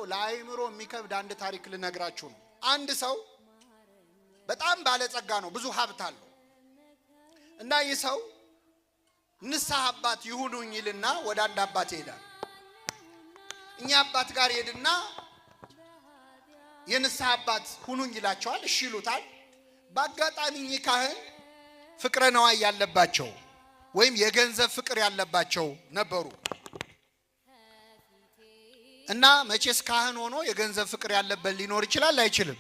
ለአእምሮ የሚከብድ አንድ ታሪክ ልነግራችሁ ነው። አንድ ሰው በጣም ባለጸጋ ነው፣ ብዙ ሀብት አለው እና ይህ ሰው ንስሐ አባት ይሁኑኝ ይልና ወደ አንድ አባት ይሄዳል። እኛ አባት ጋር ይሄድና የንስሐ አባት ሁኑኝ ይላቸዋል። እሺ ይሉታል። በአጋጣሚ እኚህ ካህን ፍቅረ ነዋይ ያለባቸው ወይም የገንዘብ ፍቅር ያለባቸው ነበሩ እና መቼስ ካህን ሆኖ የገንዘብ ፍቅር ያለበት ሊኖር ይችላል አይችልም?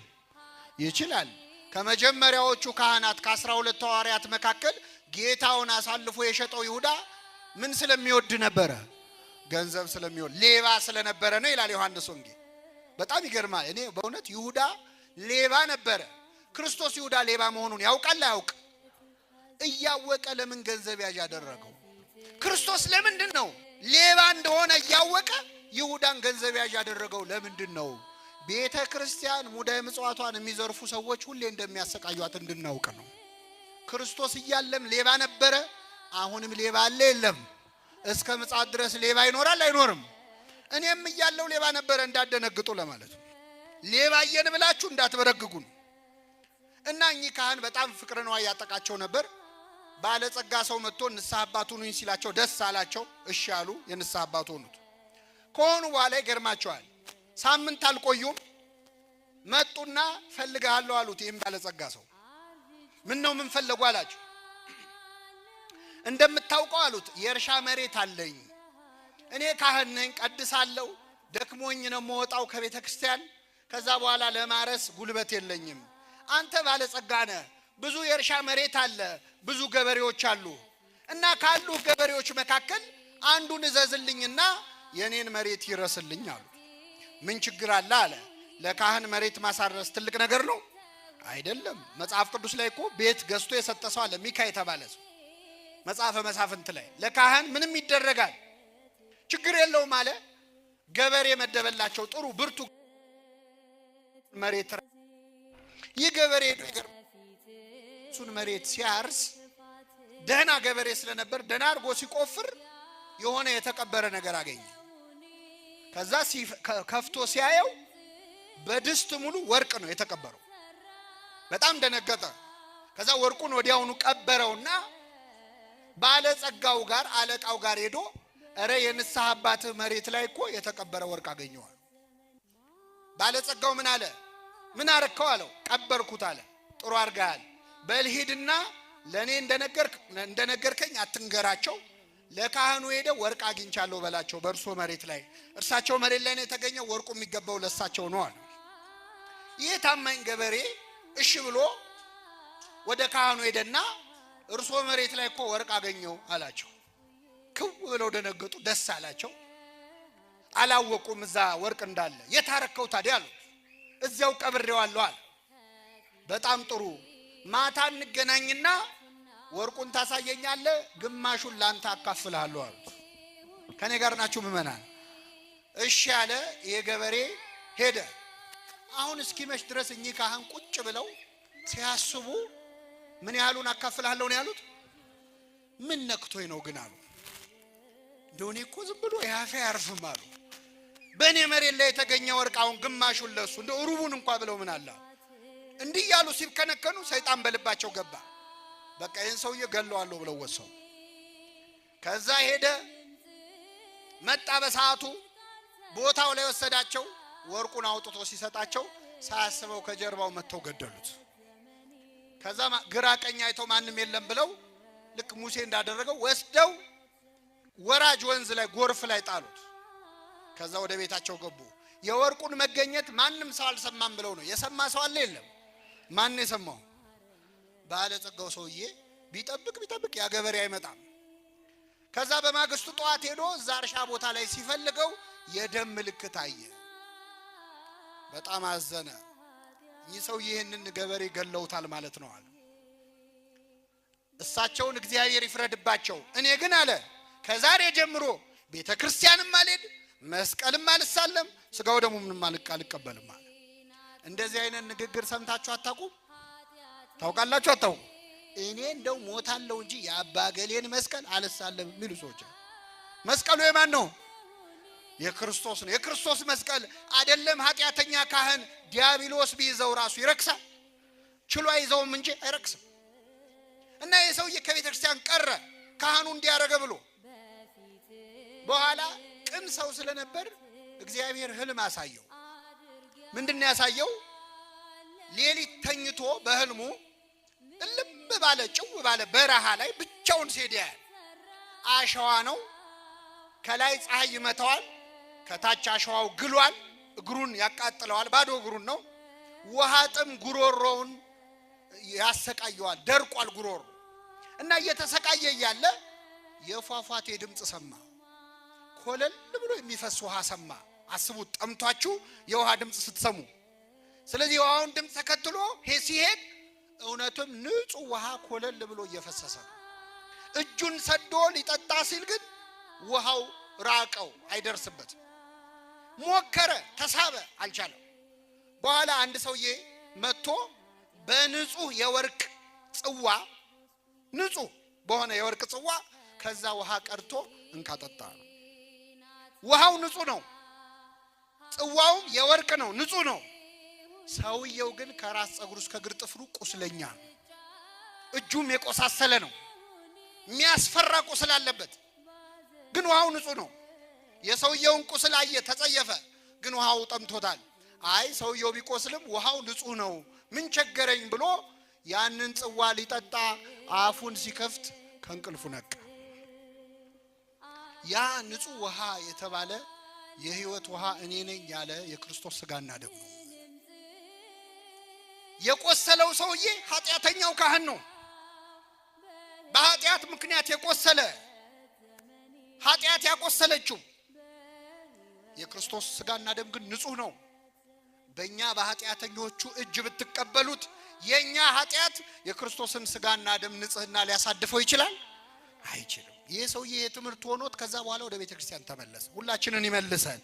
ይችላል። ከመጀመሪያዎቹ ካህናት ከ12 ሐዋርያት መካከል ጌታውን አሳልፎ የሸጠው ይሁዳ ምን ስለሚወድ ነበረ? ገንዘብ ስለሚወድ፣ ሌባ ስለነበረ ነው ይላል ዮሐንስ ወንጌል። በጣም ይገርማል። እኔ በእውነት ይሁዳ ሌባ ነበረ። ክርስቶስ ይሁዳ ሌባ መሆኑን ያውቃል አያውቅ? እያወቀ ለምን ገንዘብ ያዥ ያደረገው? ክርስቶስ ለምንድን ነው ሌባ እንደሆነ እያወቀ ይሁዳን ገንዘብ ያዥ ያደረገው ለምንድን ነው? ቤተ ክርስቲያን ሙዳየ ምጽዋቷን የሚዘርፉ ሰዎች ሁሌ እንደሚያሰቃዩት እንድናውቅ ነው። ክርስቶስ እያለም ሌባ ነበረ፣ አሁንም ሌባ አለ የለም? እስከ ምጽአት ድረስ ሌባ ይኖራል አይኖርም? እኔም እያለው ሌባ ነበረ፣ እንዳደነግጡ ለማለት ነው። ሌባ እየን ብላችሁ እንዳትበረግጉ ነው። እና እኚህ ካህን በጣም ፍቅረ ነዋይ ያጠቃቸው ነበር። ባለጸጋ ሰው መጥቶ ንስሐ አባት ሁኑኝ ሲላቸው ደስ አላቸው። እሺ አሉ። የንስሐ አባት ሆኑት። ከሆኑ በኋላ ይገርማቸዋል። ሳምንት አልቆዩም። መጡና ፈልግሃለሁ አሉት። ይህም ባለጸጋ ሰው ምን ነው ምን ፈለጉ አላቸው። እንደምታውቀው አሉት የእርሻ መሬት አለኝ። እኔ ካህን ነኝ፣ ቀድሳለሁ። ደክሞኝ ነው የምወጣው ከቤተ ክርስቲያን። ከዛ በኋላ ለማረስ ጉልበት የለኝም። አንተ ባለጸጋ ነህ፣ ብዙ የእርሻ መሬት አለ፣ ብዙ ገበሬዎች አሉ እና ካሉ ገበሬዎች መካከል አንዱን እዘዝልኝና የኔን መሬት ይረስልኝ አሉት። ምን ችግር አለ አለ። ለካህን መሬት ማሳረስ ትልቅ ነገር ነው አይደለም። መጽሐፍ ቅዱስ ላይ እኮ ቤት ገዝቶ የሰጠ ሰው አለ፣ ሚካ የተባለ ሰው መጽሐፈ መሳፍንት ላይ ለካህን ምንም ይደረጋል፣ ችግር የለውም አለ። ገበሬ መደበላቸው፣ ጥሩ ብርቱ መሬት። ይህ ገበሬ ሄዶ እሱን መሬት ሲያርስ ደህና ገበሬ ስለነበር ደህና አድርጎ ሲቆፍር የሆነ የተቀበረ ነገር አገኘ። ከዛ ከፍቶ ሲያየው በድስት ሙሉ ወርቅ ነው የተቀበረው። በጣም ደነገጠ። ከዛ ወርቁን ወዲያውኑ ቀበረውና ባለጸጋው ጋር አለቃው ጋር ሄዶ እረ የንስሐ አባትህ መሬት ላይ እኮ የተቀበረ ወርቅ አገኘዋል። ባለጸጋው ምን አለ? ምን አረከው አለው። ቀበርኩት አለ። ጥሩ አድርገሃል። በል ሂድና ለእኔ እንደነገርከኝ አትንገራቸው፣ ለካህኑ ሄደ ወርቅ አግኝቻለሁ በላቸው። በእርሶ መሬት ላይ እርሳቸው መሬት ላይ ነው የተገኘው፣ ወርቁ የሚገባው ለእሳቸው ነው አለ። ይህ ታማኝ ገበሬ እሺ ብሎ ወደ ካህኑ ሄደና እርሶ መሬት ላይ እኮ ወርቅ አገኘው አላቸው። ክው ብለው ደነገጡ፣ ደስ አላቸው። አላወቁም እዛ ወርቅ እንዳለ። የታረከው ታዲያ አሉት። እዚያው ቀብሬዋለሁ አለ። በጣም ጥሩ፣ ማታ እንገናኝና ወርቁን ታሳየኛለህ፣ ግማሹን ላንተ አካፍልሃለሁ አሉት። ከኔ ጋር ናችሁ ምእመናን? እሺ አለ። ይሄ ገበሬ ሄደ። አሁን እስኪመሽ ድረስ እኚህ ካህን ቁጭ ብለው ሲያስቡ ምን ያህሉን አካፍልሃለሁ ነው ያሉት? ምን ነክቶኝ ነው ግን አሉ። እንደው እኔ እኮ ዝም ብሎ ያፌ አያርፍም አሉ። በእኔ መሬት ላይ የተገኘ ወርቅ አሁን ግማሹን ለሱ እንደው ሩቡን እንኳ ብለው ምን አለ። እንዲህ እያሉ ሲብከነከኑ ሰይጣን በልባቸው ገባ። በቃ ይህን ሰውዬ ገለዋለሁ ብለው ወሰኑ። ከዛ ሄደ መጣ። በሰዓቱ ቦታው ላይ ወሰዳቸው። ወርቁን አውጥቶ ሲሰጣቸው ሳያስበው ከጀርባው መጥተው ገደሉት። ከዛ ግራ ቀኝ አይተው ማንም የለም ብለው ልክ ሙሴ እንዳደረገው ወስደው ወራጅ ወንዝ ላይ ጎርፍ ላይ ጣሉት። ከዛ ወደ ቤታቸው ገቡ። የወርቁን መገኘት ማንም ሰው አልሰማም ብለው ነው። የሰማ ሰው አለ? የለም። ማን የሰማው? ባለጸጋው ሰውዬ ቢጠብቅ ቢጠብቅ ያ ገበሬ አይመጣም። ከዛ በማግስቱ ጠዋት ሄዶ እዛ እርሻ ቦታ ላይ ሲፈልገው የደም ምልክት አየ። በጣም አዘነ። እኚህ ሰውዬ ይህንን ገበሬ ገለውታል ማለት ነው አለ። እሳቸውን እግዚአብሔር ይፍረድባቸው። እኔ ግን አለ ከዛሬ ጀምሮ ቤተ ክርስቲያንም አልሄድ፣ መስቀልም አልሳለም፣ ስጋው ደግሞ ምንም አልቀበልም አለ። እንደዚህ አይነት ንግግር ሰምታችሁ አታውቁም? ታውቃላችሁ? አታውቁም? እኔ እንደው ሞታለሁ እንጂ የአባ ገሌን መስቀል አልሳለም የሚሉ ሰዎች አሉ። መስቀሉ የማን ነው? የክርስቶስ ነው። የክርስቶስ መስቀል አይደለም ኃጢአተኛ ካህን ዲያብሎስ ቢይዘው ራሱ ይረክሳል። ችሎ አይዘውም እንጂ አይረክስም። እና ይህ ሰውዬ ከቤተ ክርስቲያን ቀረ ካህኑ እንዲያደረገ ብሎ። በኋላ ቅን ሰው ስለነበር እግዚአብሔር ህልም አሳየው። ምንድን ነው ያሳየው? ሌሊት ተኝቶ በህልሙ እልም ባለ ጭው ባለ በረሃ ላይ ብቻውን ሲሄድ ያያል። አሸዋ ነው። ከላይ ፀሐይ ይመታዋል፣ ከታች አሸዋው ግሏል፣ እግሩን ያቃጥለዋል። ባዶ እግሩን ነው። ውሃ ጥም ጉሮሮውን ያሰቃየዋል። ደርቋል ጉሮሮ እና እየተሰቃየ እያለ የፏፏቴ ድምፅ ሰማ። ኮለል ብሎ የሚፈስ ውሃ ሰማ። አስቡት፣ ጠምቷችሁ የውሃ ድምፅ ስትሰሙ። ስለዚህ የውሃውን ድምፅ ተከትሎ ሲሄድ እውነትም ንጹሕ ውሃ ኮለል ብሎ እየፈሰሰ ነው። እጁን ሰዶ ሊጠጣ ሲል ግን ውሃው ራቀው፣ አይደርስበትም። ሞከረ፣ ተሳበ፣ አልቻለም። በኋላ አንድ ሰውዬ መጥቶ በንጹህ የወርቅ ጽዋ፣ ንጹህ በሆነ የወርቅ ጽዋ ከዛ ውሃ ቀድቶ እንካ ጠጣ ነው። ውሃው ንጹህ ነው፣ ጽዋውም የወርቅ ነው፣ ንጹህ ነው። ሰውየው ግን ከራስ ፀጉሩ እስከ እግር ጥፍሩ ቁስለኛ ነው። እጁም የቆሳሰለ ነው። የሚያስፈራ ቁስል አለበት። ግን ውሃው ንጹህ ነው። የሰውየውን ቁስል አየ፣ ተጸየፈ። ግን ውሃው ጠምቶታል። አይ ሰውየው ቢቆስልም ውሃው ንጹህ ነው፣ ምን ቸገረኝ ብሎ ያንን ጽዋ ሊጠጣ አፉን ሲከፍት ከእንቅልፉ ነቃ። ያ ንጹህ ውሃ የተባለ የሕይወት ውሃ እኔ ነኝ ያለ የክርስቶስ ሥጋና ደም ነው። የቆሰለው ሰውዬ ኃጢአተኛው ካህን ነው። በኃጢአት ምክንያት የቆሰለ፣ ኃጢአት ያቆሰለችው። የክርስቶስ ሥጋና ደም ግን ንጹህ ነው። በእኛ በኃጢአተኞቹ እጅ ብትቀበሉት የእኛ ኃጢአት የክርስቶስን ሥጋና ደም ንጽሕና ሊያሳድፈው ይችላል? አይችልም። ይህ ሰውዬ የትምህርት ሆኖት ከዛ በኋላ ወደ ቤተ ክርስቲያን ተመለሰ። ሁላችንን ይመልሰን።